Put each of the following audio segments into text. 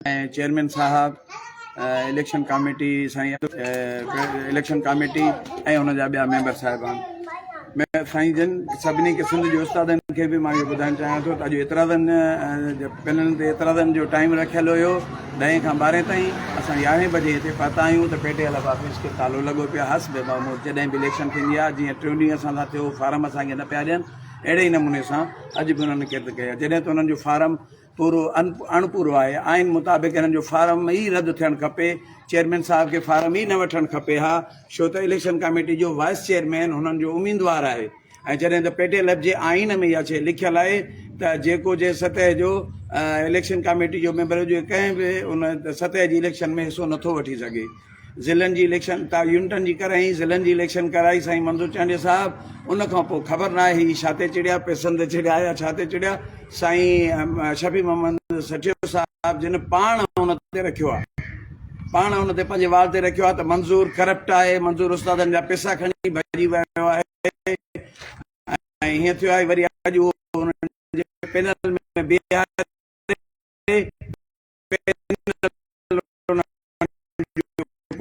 ۽ Chairman صاحب election committee سائين election committee ۽ ان جا ٻيا ميمبر صاحبان سائين جن سڀني کي سنڌ جي استادن کي به مان اهو ٻڌائڻ چاهيان ٿو ته اڄ اعتراضن پينلن تي اعتراضن جو ٽائيم رکيل هيو ڏهين کان ٻارهين تائين اسان يارهين بجي هتي پهتا آهيون ته پيٽي الف آفيس کي تالو لڳو پيو حسب معمول جڏهن به اليڪشن ٿيندي آهي جيئن ٽيون ڏينهن اسان سان ٿيو فارم اسان کي نه پيا ڏين اهڙي ئي نموني سان اڄ به انهن ڪرت ڪئي آهي جڏهن ته انهن جو فارم پورو اڻپورو آهي، آئين مطابق هنن جو فارم ئي رد ٿيڻ کپي، چيئرمين صاحب کي فارم ئي نه وٺڻ کپي ها، ڇو ته اليڪشن ڪاميٽي جو وائيس چيئرمين هنن جو اميدوار آهي ۽ جڏهن ته پي ٽي ايل ايف جي آئين ۾ اها شيء لکيل آهي ته جيڪو جنهن سطح جو اليڪشن ڪاميٽي جو ميمبر هجي ڪنهن به ان سطح جي اليڪشن ۾ حصو نٿو وٺي سگهي. ضلعن جي اليڪشن تا يونٽن جي ڪرائي ضلعن جي اليڪشن ڪرائي سائين منظور چانڊيو صاحب ان کان پوء خبر ناهي هي ڇا تي چڙيا پيسن تي چڙيا يا ڇا تي چڙيا سائين شفيع محمد سٺيو صاحب جن پاڻ ان تي رکيو آهي پاڻ ان تي پنهنجي وال تي رکيو آهي ته منظور ڪرپٽ آهي منظور استادن جا پيسا کڻي ڀڄي ويو آهي ۽ هيئن ٿيو آهي وري اڄ اهو انهن جي پينل ۾ بيهاري پينل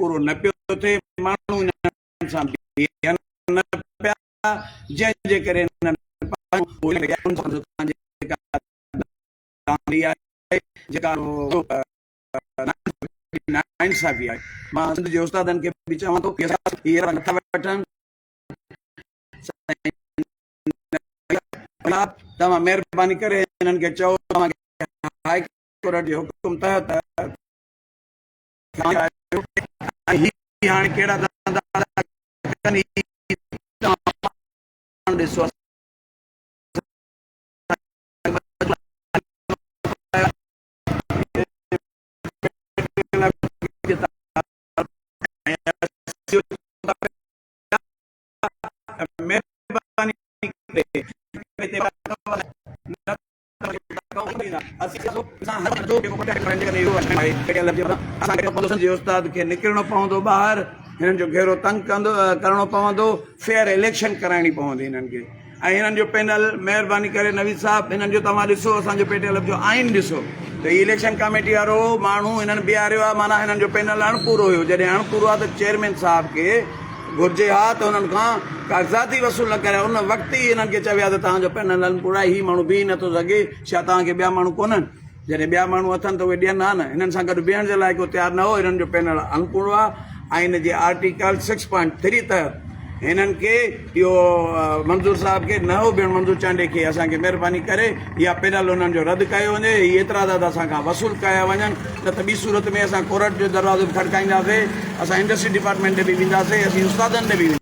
پورو نه پيو ٿئي، ماڻهو انهن سان بيهن نه پيا، جنهن جي ڪري انهن پنهنجو آهي جيڪا ناانصافي آهي. مان سنڌ جي استادن کي به چوان ٿو هي نٿا وٺن توهان مهرباني ڪري انهن کي چئو توهان کي هاء ڪورٽ جي حڪم تحت ۽ هي هاڻي ڪهڙا ڌنڌا ٿا ڪن هي توهان پاڻ ڏسو. مهرباني ڪري جي استاد کي نڪرڻو پوندو ٻاهر هنن جو گهيرو تنگ ڪندو ڪرڻو پوندو فيئر اليڪشن ڪرائڻي پوندي هنن کي ۽ هنن جو پينل مهرباني ڪري نويد صاحب هنن جو توهان ڏسو اسان جو پي ٽي ايل جو آئين ڏسو ته هي اليڪشن ڪاميٽي وارو ماڻهو هنن بيهاريو آهي معنيٰ هنن جو پينل اڻپورو هيو جڏهن اڻپورو آهي ته چيئرمين صاحب کي گهرجي ها ته انهن کان ڪاغذات ئي وصول نه ڪري ان وقت ئي انهن کي چوي ها ته توهان جو پينل اڻپورو آهي هي ماڻهو بيهي نٿو سگهي ڇا توهان کي ٻيا ماڻهو ڪونهن؟ جڏهن ٻيا ماڻهو اٿن ته اهي ڏين ها نه. هنن سان گڏ بيهڻ جي لاء ڪو تيار نه هو. هنن جو پينل اڻپورو آهي. آئين جي آرٽيڪل سڪس پوائنٽ ٿري تحت هنن کي اهو منظور صاحب کي نه هو بيهڻ منظور چانڊيي کي اسان کي مهرباني ڪري اها پينل انهن جو رد ڪيو وڃي. هي اعتراضات اسان کان وصول ڪيا وڃن نه ته ٻي صورت ۾ اسان ڪورٽ جو دروازو به کڙڪائينداسين. اسان انڊسٽري ڊپارٽمينٽ ڏي به وينداسين. اسين استادن ڏي به وينداسين.